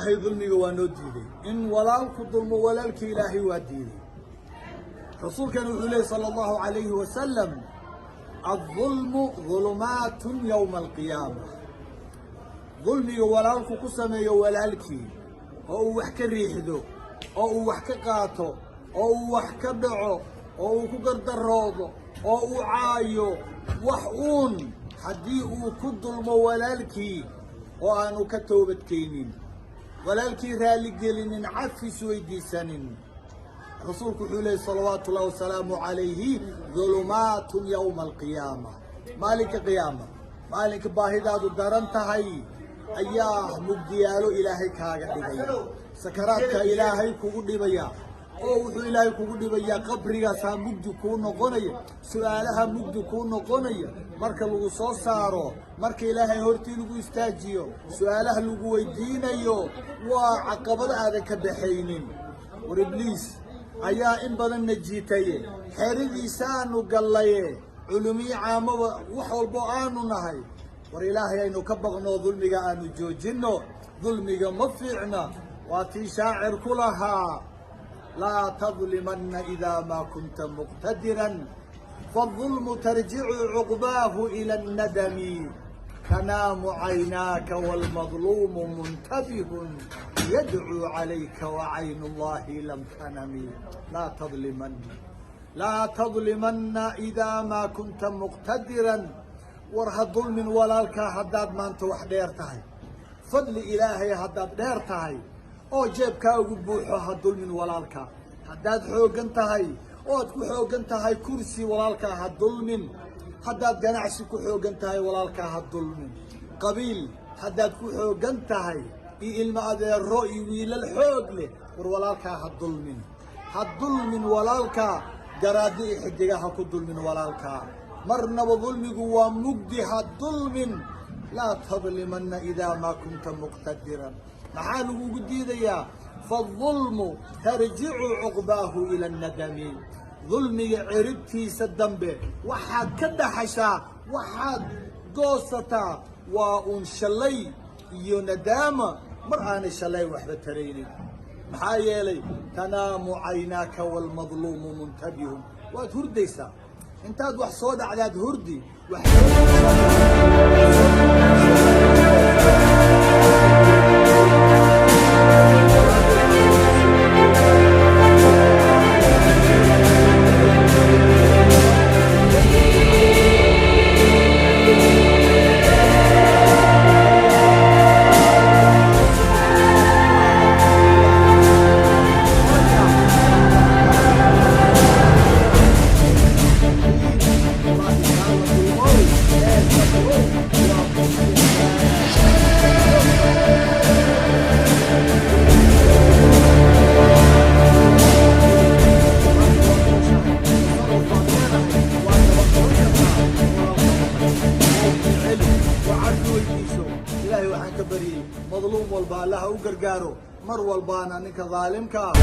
Ilaahay dulmiga waa noo diiday. In walaalku dulmo walaalkii, Ilaahay waa diiday. Rasuulkana wuxuu leeyay, sala Allahu calayhi wasalam: "الظلم ظلمات يوم القيامة." Dulmiga walaalku ku sameeyo walaalkii, oo uu wax ka riixdo, oo uu wax ka qaato, oo uu wax ka dhaco, oo uu ku gardaroodo, oo uu caayo, wax uun haddii uu ku dulmo walaalkii oo aanu ka toobadkeenin, walaalkii raalligelinin, cafis weydiisanin, rasuulku wuxuu leeyay, salawaatu ullahi wasalaamu calayhi: "ظلمات يوم القيامة." Maalinka qiyaama, maalinka baahidaadu daran tahay, ayaa mugdiyaalo Ilaahay kaaga dhigaya, sakaraadka Ilaahay kugu dhibaya, oo wuxuu Ilaahay kugu dhibayaa qabrigaasaa mugdi kuu noqonaya, su-aalaha mugdi kuu noqonaya. Marka lagu soo saaro, marka Ilaahay hortii lagu istaajiyo, su-aalaha lagu weydiinayo waa caqabado aadan ka baxaynin. War Ibliis ayaa in badanna jiitaye, xeradiisaanu gallaye, culumiyo caamaba wax walbo aanu nahay. War Ilaahay aynu ka baqno, dulmiga aanu joojinno. Dulmiga ma fiicna. Waa tii shaacir ku lahaa: "لا تظلمن إذا ما كنت مقتدرا، فالظلم ترجع عقباه إلى الندم. تنام عيناك والمظلوم منتبه، يدعو عليك وعين الله لم تنم. لا تظلمن، لا تظلمن إذا ما كنت مقتدرا." War ha dulmin walaalkaa haddaad maanta wax dheer tahay, fadli Ilaahay haddaad dheer tahay oo jeebkaa ugu buuxo, ha dulmin walaalkaa. Haddaad xooggan tahay oo aad ku xooggan tahay kursi, walaalkaa ha dulmin. Haddaad ganacsi ku xooggan tahay, walaalkaa ha dulmin. Qabiil haddaad ku xooggan tahay iyo ilmo adeero iyo wiilal xoog leh, war walaalkaa ha dulmin, ha dulmin walaalkaa. Garaaddi iyo xidiga ha ku dulmin walaalkaa marnaba. Dulmigu waa mugdi. Ha dulmin. لا تظلمن إذا ما كنت مقتدرا. Maxaa lagugu diidayaa? فالظلم ترجع عقباه إلى الندم. Dulmiga ciribtiisa dambe waxaad ka dhaxashaa, waxaad goosataa, waa uun shalay iyo nadaama mar aanay shalay waxba taraynin. Maxaa yeelay, تنام عيناك والمظلوم منتبه. Waad hurdaysaa, intaad wax soo dhacdaad hurdi wax. Ilaahay waxaan ka baryey, madluum walba Allaha u gargaaro, mar walbaana ninka daalimka ah.